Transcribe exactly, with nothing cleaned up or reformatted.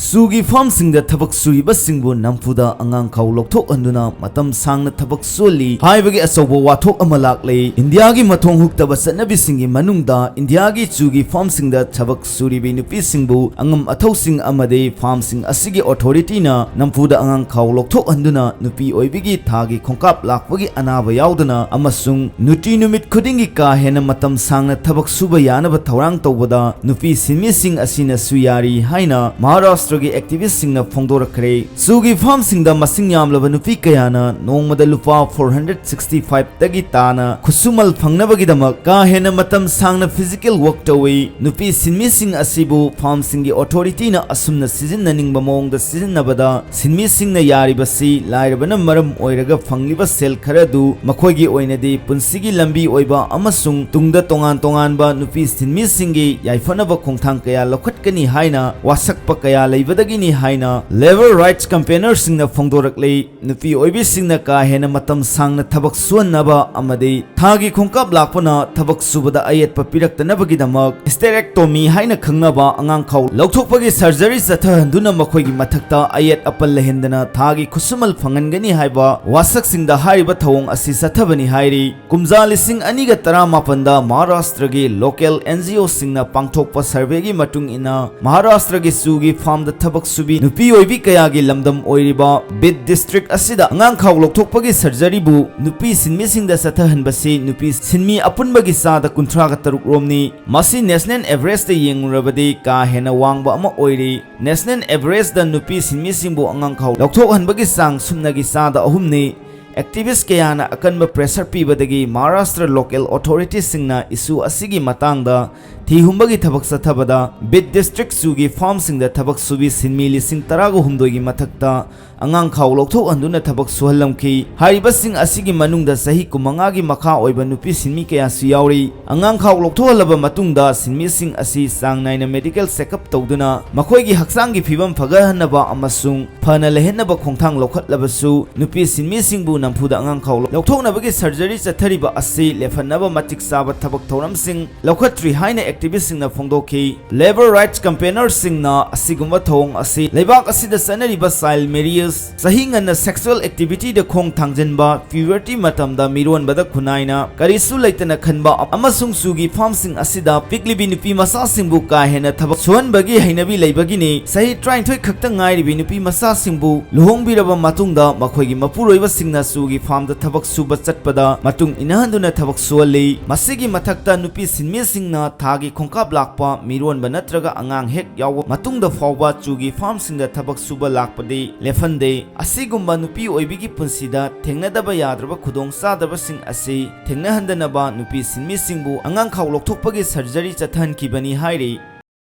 ꯆꯨꯒꯤ ꯐꯥꯔꯝꯁꯤꯡꯗ ꯊꯕꯛ ꯁꯨꯔꯤꯕꯁꯤꯡꯕꯨ ꯅꯝꯐꯨꯗ ꯑꯉꯥꯡꯈꯥꯎ ꯂꯧꯊꯣꯛꯍꯟꯗꯨꯅ ꯃꯇꯝ ꯁꯥꯡꯅ ꯊꯕꯛ ꯁꯨꯍꯜꯂꯤ ꯍꯥꯏꯕꯒꯤ ꯑꯆꯧꯕ ꯋꯥꯊꯣꯛ ꯑꯃ ꯂꯥꯛꯂꯦ꯫ ꯏꯟꯗꯤꯌꯥꯒꯤ ꯃꯊꯣꯡ ꯍꯨꯛꯇꯕ ꯆꯠꯅꯕꯤꯁꯤꯡꯒꯤ ꯃꯅꯨꯡꯗ ꯏꯟꯗꯤꯌꯥꯒꯤ ꯆꯨꯒꯤ ꯐꯥꯔꯝꯁꯤꯡꯗ ꯊꯕꯛ ꯁꯨꯔꯤꯕꯤ ꯅꯨꯄꯤꯁꯤꯡꯕꯨ ꯑꯉꯝ ꯑꯊꯧꯁꯤꯡ ꯑꯃꯗꯤ ꯐꯥꯔꯝꯁꯤꯡ ꯑꯁꯤꯒꯤ ꯑꯣꯊꯣꯔꯤꯇꯤꯅ ꯅꯝꯐꯨꯗ ꯑꯉꯥꯡꯈꯥꯎ ꯂꯧꯊꯣꯛꯍꯟꯗꯨꯅ ꯅꯨꯄꯤ ꯑꯣꯏꯕꯤꯒꯤ ꯊꯥꯒꯤ ꯈꯣꯡꯀꯥꯞ ꯂꯥꯛꯄꯒꯤ ꯑꯅꯥꯕ ꯌꯥꯎꯗꯅ ꯑꯃꯁꯨꯡ ꯅꯨꯇꯤ ꯅꯨꯃꯤꯠ ꯈꯨꯗꯤꯡꯒꯤ ꯀꯥ ꯍꯦꯟꯅ ꯃꯇꯝ ꯁꯥꯡꯅ ꯊꯕꯛ ꯁꯨꯕ ꯌꯥꯅꯕ ꯊꯧꯔꯥꯡ ꯇꯧꯕꯗ ꯅꯨꯄꯤ ꯁꯤꯟꯃꯤꯁꯤꯡ ꯑꯁꯤꯅꯁꯨ ꯌꯥꯔꯤ ꯍꯥꯏꯅ ꯃꯍꯥꯔꯥꯁꯇ꯭ꯔꯒꯤ ꯑꯦꯛꯇꯤꯚꯤꯁ꯭ꯠꯁꯤꯡꯅ ꯐꯣꯡꯗꯣꯔꯛꯈ꯭ꯔꯦ꯫ ꯆꯨꯒꯤ ꯐꯥꯔꯝꯁꯤꯡꯗ ꯃꯁꯤꯡ ꯌꯥꯝꯂꯕ ꯅꯨꯄꯤ ꯀꯌꯥꯅ ꯅꯣꯡꯃꯗ ꯂꯨꯄꯥ ꯐꯣꯔ ꯍꯟꯗ꯭ꯔꯦꯠ ꯁꯤꯛꯁꯇꯤ ꯐꯥꯏꯚ ꯇꯒꯤ ꯇꯥꯅ ꯈꯨꯠꯁꯨꯃꯜ ꯐꯪꯅꯕꯒꯤꯗꯃꯛ ꯀꯥ ꯍꯦꯟꯅ ꯃꯇꯝ ꯁꯥꯡꯅ ꯐꯤꯖꯤꯀꯦꯜ ꯋꯥꯔꯛ ꯇꯧꯏ꯫ ꯅꯨꯄꯤ ꯁꯤꯟꯃꯤꯁꯤꯡ ꯑꯁꯤꯕꯨ ꯐꯥꯔꯝꯁꯤꯡꯒꯤ ꯑꯣꯊꯣꯔꯤꯇꯤꯅ ꯑꯁꯨꯝꯅ ꯁꯤꯖꯤꯟꯅꯅꯤꯡꯕ ꯃꯑꯣꯡꯗ ꯁꯤꯖꯤꯟꯅꯕꯗ ꯁꯤꯟꯃꯤꯁꯤꯡꯅ ꯌꯥꯔꯤꯕꯁꯤ ꯂꯥꯏꯔꯕꯅ ꯃꯔꯝ ꯑꯣꯏꯔꯒ ꯐꯪꯂꯤꯕ ꯁꯦꯜ ꯈꯔꯗꯨ ꯃꯈꯣꯏꯒꯤ ꯑꯣꯏꯅꯗꯤ ꯄꯨꯟꯁꯤꯒꯤ ꯂꯝꯕꯤ ꯑꯣꯏꯕ ꯑꯃꯁꯨꯡ ꯇꯨꯡꯗ ꯇꯣꯉꯥꯟ ꯇꯣꯉꯥꯟꯕ ꯅꯨꯄꯤ ꯁꯤꯟꯃꯤꯁꯤꯡꯒꯤ ꯌꯥꯏꯐꯅꯕ ꯈꯣꯡꯊꯥꯡ ꯀꯌꯥ ꯂꯧꯈꯠꯀꯅꯤ ꯍꯥꯏꯅ ꯋꯥꯁꯛꯄ ꯀꯌꯥ ꯂꯩꯕꯗꯒꯤꯅꯤ ꯍꯥꯏꯅ ꯂꯦꯕꯔ ꯔꯥꯏꯠꯁ ꯀꯦꯝꯄꯦꯅꯔꯁꯤꯡꯅ ꯐꯣꯡꯗꯣꯔꯛꯂꯤ꯫ ꯅꯨꯄꯤ ꯑꯣꯏꯕꯤꯁꯤꯡꯅ ꯀꯥ ꯍꯦꯟꯅ ꯃꯇꯝ ꯁꯥꯡꯅ ꯊꯕꯛ ꯁꯨꯍꯟꯅꯕ ꯑꯃꯗꯤ ꯊꯥꯒꯤ ꯈꯣꯡꯀꯥꯞ ꯂꯥꯛꯄꯅ ꯊꯕꯛ ꯁꯨꯕꯗ ꯑꯌꯦꯠꯄ ꯄꯤꯔꯛꯇꯅꯕꯒꯤꯗꯃꯛ hysterectomy ꯍꯥꯏꯅ ꯈꯪꯅꯕ ꯑꯉꯥꯡꯈꯥꯎ ꯂꯧꯊꯣꯛꯄꯒꯤ ꯁꯔꯖꯔꯤ ꯆꯠꯊꯍꯟꯗꯨꯅ ꯃꯈꯣꯏꯒꯤ ꯃꯊꯛꯇ ꯑꯌꯦꯠ ꯑꯄꯟ ꯂꯩꯍꯟꯗꯅ ꯊꯥꯒꯤ ꯈꯨꯠꯁꯨꯃꯜ ꯐꯪꯍꯟꯒꯅꯤ ꯍꯥꯏꯕ ꯋꯥꯁꯛꯁꯤꯡꯗ ꯍꯥꯏꯔꯤꯕ ꯊꯧꯑꯣꯡ ꯑꯁꯤ ꯆꯠꯊꯕꯅꯤ ꯍꯥꯏꯔꯤ꯫ ꯀꯨꯝꯖꯥ ꯂꯤꯁꯤꯡ ꯑꯅꯤꯒ ꯇꯔꯥꯃꯥꯄꯟꯗ ꯃꯍꯥꯔꯥꯁꯇ꯭ꯔꯒꯤ ꯂꯣꯀꯦꯜ ꯑꯦꯟ ꯖꯤ ꯑꯣꯁꯤꯡꯅ ꯄꯥꯡꯊꯣꯛꯄ ꯁꯔꯚꯦꯒꯤ ꯃꯇꯨꯡ ꯏꯟꯅ ꯃꯍꯥꯔꯥꯁꯇ꯭ꯔꯒꯤ ꯆꯨꯒꯤ ꯐꯥꯔꯝꯗ ꯊꯕꯛ ꯁꯨꯕꯤ ꯅꯨꯄꯤ ꯑꯣꯏꯕꯤ ꯀꯌꯥꯒꯤ ꯂꯝꯗꯝ ꯑꯣꯏꯔꯤꯕ ꯕꯤꯗ ꯗꯤꯁꯇ꯭ꯔꯤꯛ ꯑꯁꯤꯗ ꯑꯉꯥꯡꯈꯥꯎ ꯂꯧꯊꯣꯛꯄꯒꯤ ꯁꯔꯖꯔꯤꯕꯨ ꯅꯨꯄꯤ ꯁꯤꯟꯃꯤꯁꯤꯡꯗ ꯆꯠꯊꯍꯟꯕꯁꯤ ꯅꯨꯄꯤ ꯁꯤꯟꯃꯤ ꯑꯄꯨꯟꯕꯒꯤ ꯆꯥꯗ ꯀꯨꯟꯊ꯭ꯔꯥꯒ ꯇꯔꯨꯛ ꯔꯣꯝꯅꯤ꯫ ꯃꯁꯤ ꯅꯦꯁꯅꯦꯜ ꯑꯦꯚꯔꯦꯖꯇ ꯌꯦꯡꯂꯨꯔꯕꯗꯤ ꯀꯥ ꯍꯦꯟꯅ ꯋꯥꯡꯕ ꯑꯃ ꯑꯣꯏꯔꯤ꯫ ꯅꯦꯁꯅꯦꯜ ꯑꯦꯚꯔꯦꯖꯇ ꯅꯨꯄꯤ ꯁꯤꯟꯃꯤꯁꯤꯡꯕꯨ ꯑꯉꯥꯡꯈꯥꯎ ꯂꯧꯊꯣꯛꯍꯟꯕꯒꯤ ꯆꯥꯡ ꯁꯨꯞꯅꯒꯤ ꯆꯥꯗ ꯑꯍꯨꯝꯅꯤ꯫ ꯑꯦꯛꯇꯤꯚꯤꯁ꯭ꯠ ꯀꯌꯥꯅ ꯑꯀꯟꯕ ꯄ꯭ꯔꯦꯁꯔ ꯄꯤꯕꯗꯒꯤ ꯃꯍꯥꯔꯥꯁꯇ꯭ꯔ ꯂꯣꯀꯦꯜ ꯑꯣꯊꯣꯔꯤꯇꯤꯁꯤꯡꯅ ꯏꯁꯨ ꯑꯁꯤꯒꯤ ꯃꯇꯥꯡꯗ ꯊꯤꯍꯨꯝꯕꯒꯤ ꯊꯕꯛ ꯆꯠꯊꯕꯗ ꯕꯤꯗ ꯗꯤꯁꯇ꯭ꯔꯤꯛ ꯆꯨꯒꯤ ꯐꯥꯔꯝꯁꯤꯡꯗ ꯊꯕꯛ ꯁꯨꯕꯤ ꯁꯤꯟꯃꯤ ꯂꯤꯁꯤꯡ ꯇꯔꯥꯒ ꯍꯨꯝꯗꯣꯏꯒꯤ ꯃꯊꯛꯇ ꯑꯉꯥꯡꯈꯥꯎ ꯂꯧꯊꯣꯛꯍꯟꯗꯨꯅ ꯊꯕꯛ ꯁꯨꯍꯜꯂꯝꯈꯤ꯫ ꯍꯥꯏꯔꯤꯕꯁꯤꯡ ꯑꯁꯤꯒꯤ ꯃꯅꯨꯡꯗ ꯆꯍꯤ ꯀꯨꯟꯃꯉꯥꯒꯤ ꯃꯈꯥ ꯑꯣꯏꯕ ꯅꯨꯄꯤ ꯁꯤꯟꯃꯤ ꯀꯌꯥꯁꯨ ꯌꯥꯎꯔꯤ꯫ ꯑꯉꯥꯡꯈꯥꯎ ꯂꯧꯊꯣꯛꯍꯜꯂꯕ ꯃꯇꯨꯡꯗ ꯁꯤꯟꯃꯤꯁꯤꯡ ꯑꯁꯤ ꯆꯥꯡ ꯅꯥꯏꯅ ꯃꯦꯗꯤꯀꯦꯜ ꯆꯦꯛꯑꯞ ꯇꯧꯗꯨꯅ ꯃꯈꯣꯏꯒꯤ ꯍꯛꯆꯥꯡꯒꯤ ꯐꯤꯕꯝ ꯐꯒꯠꯍꯟꯅꯕ ꯑꯃꯁꯨꯡ ꯐꯅ ꯂꯩꯍꯟꯅꯕ ꯈꯣꯡꯊꯥꯡ ꯂꯧꯈꯠꯂꯕꯁꯨ ꯅꯨꯄꯤ ꯁꯤꯟꯃꯤꯁꯤꯡꯕꯨ ꯅꯝꯐꯨꯗ ꯑꯉꯥꯡꯈꯥꯎ ꯂꯧꯊꯣꯛꯅꯕꯒꯤ ꯁꯔꯖꯔꯤ ꯆꯠꯊꯔꯤꯕ ꯑꯁꯤ ꯂꯦꯞꯍꯟꯅꯕ ꯃꯇꯤꯛ ꯆꯥꯕ ꯊꯕꯛ ꯊꯧꯔꯝꯁꯤꯡ ꯂꯧꯈꯠꯇ꯭ꯔꯤ ꯍꯥꯏꯅ ꯑꯦꯛꯇꯤꯚꯤꯁ꯭ꯠꯁꯤꯡꯅ ꯐꯣꯡꯗꯣꯛꯈꯤ꯫ ꯂꯦꯕꯔ ꯔꯥꯏꯠꯁ ꯀꯦꯝꯄꯦꯅꯔꯁꯤꯡꯅ ꯑꯁꯤꯒꯨꯝꯕ ꯊꯧꯑꯣꯡ ꯑꯁꯤ ꯂꯩꯕꯥꯛ ꯑꯁꯤꯗ ꯆꯠꯅꯔꯤꯕ ꯆꯥꯏꯜꯗ ꯃꯦꯔꯤꯌꯦꯖ, ꯆꯍꯤ ꯉꯟꯅ ꯁꯦꯛꯁꯨꯑꯦꯜ ꯑꯦꯛꯇꯤꯚꯤꯇꯤꯗ ꯈꯣꯡ ꯊꯥꯡꯖꯤꯟꯕ, ꯄ꯭ꯌꯨꯕꯔꯇꯤ ꯃꯇꯝꯗ ꯃꯤꯔꯣꯟꯕꯗ ꯈꯨꯟꯅꯥꯏꯅ ꯀꯔꯤꯁꯨ ꯂꯩꯇꯅ ꯈꯟꯕ ꯑꯃꯁꯨꯡ ꯆꯨꯒꯤ ꯐꯥꯔꯝꯁꯤꯡ ꯑꯁꯤꯗ ꯄꯤꯛꯂꯤꯕꯤ ꯅꯨꯄꯤ ꯃꯆꯥꯁꯤꯡꯕꯨ ꯀꯥ ꯍꯦꯟꯅ ꯊꯕꯛ ꯁꯨꯍꯟꯕꯒꯤ ꯍꯩꯅꯕꯤ ꯂꯩꯕꯒꯤꯅꯤ꯫ ꯆꯍꯤ ꯇꯔꯥꯅꯤꯊꯣꯏ ꯈꯛꯇ ꯉꯥꯏꯔꯤꯕꯤ ꯅꯨꯄꯤ ꯃꯆꯥꯁꯤꯡꯕꯨ ꯂꯨꯍꯣꯡꯕꯤꯔꯕ ꯃꯇꯨꯡꯗ ꯃꯈꯣꯏꯒꯤ ꯃꯄꯨꯔꯣꯏꯕꯁꯤꯡꯅ ꯆꯨꯒꯤ ꯐꯥꯔꯝꯗ ꯊꯕꯛ ꯁꯨꯕ ꯆꯠꯄꯗ ꯃꯇꯨꯡ ꯏꯟꯅꯍꯟꯗꯨꯅ ꯊꯕꯛ ꯁꯨꯍꯜꯂꯤ꯫ ꯃꯁꯤꯒꯤ ꯃꯊꯛꯇ ꯅꯨꯄꯤ ꯁꯤꯟꯃꯤꯁꯤꯡꯅ ꯊꯥꯒꯤ ꯈꯣꯡꯀꯥꯞ ꯂꯥꯛꯄ, ꯃꯤꯔꯣꯟꯕ ꯅꯠꯇ꯭ꯔꯒ ꯑꯉꯥꯡ ꯍꯦꯛ ꯌꯥꯎꯕ ꯃꯇꯨꯡꯗ ꯐꯥꯎꯕ ꯆꯨꯒꯤ ꯐꯥꯔꯝꯁꯤꯡꯗ ꯊꯕꯛ ꯁꯨꯕ ꯂꯥꯛꯄꯗꯤ ꯂꯦꯞꯍꯟꯗꯦ꯫ ꯑꯁꯤꯒꯨꯝꯕ ꯅꯨꯄꯤ ꯑꯣꯏꯕꯤꯒꯤ ꯄꯨꯟꯁꯤꯗ ꯊꯦꯡꯅꯗꯕ ꯌꯥꯗ꯭ꯔꯕ ꯈꯨꯗꯣꯡꯆꯥꯗꯕꯁꯤꯡ ꯑꯁꯤ ꯊꯦꯡꯅꯍꯟꯗꯅꯕ ꯅꯨꯄꯤ ꯁꯤꯟꯃꯤꯁꯤꯡꯕꯨ ꯑꯉꯥꯡꯈꯥꯎ ꯂꯧꯊꯣꯛꯄꯒꯤ ꯁꯔꯖꯔꯤ ꯆꯠꯊꯍꯟꯈꯤꯕꯅꯤ ꯍꯥꯏꯔꯤ꯫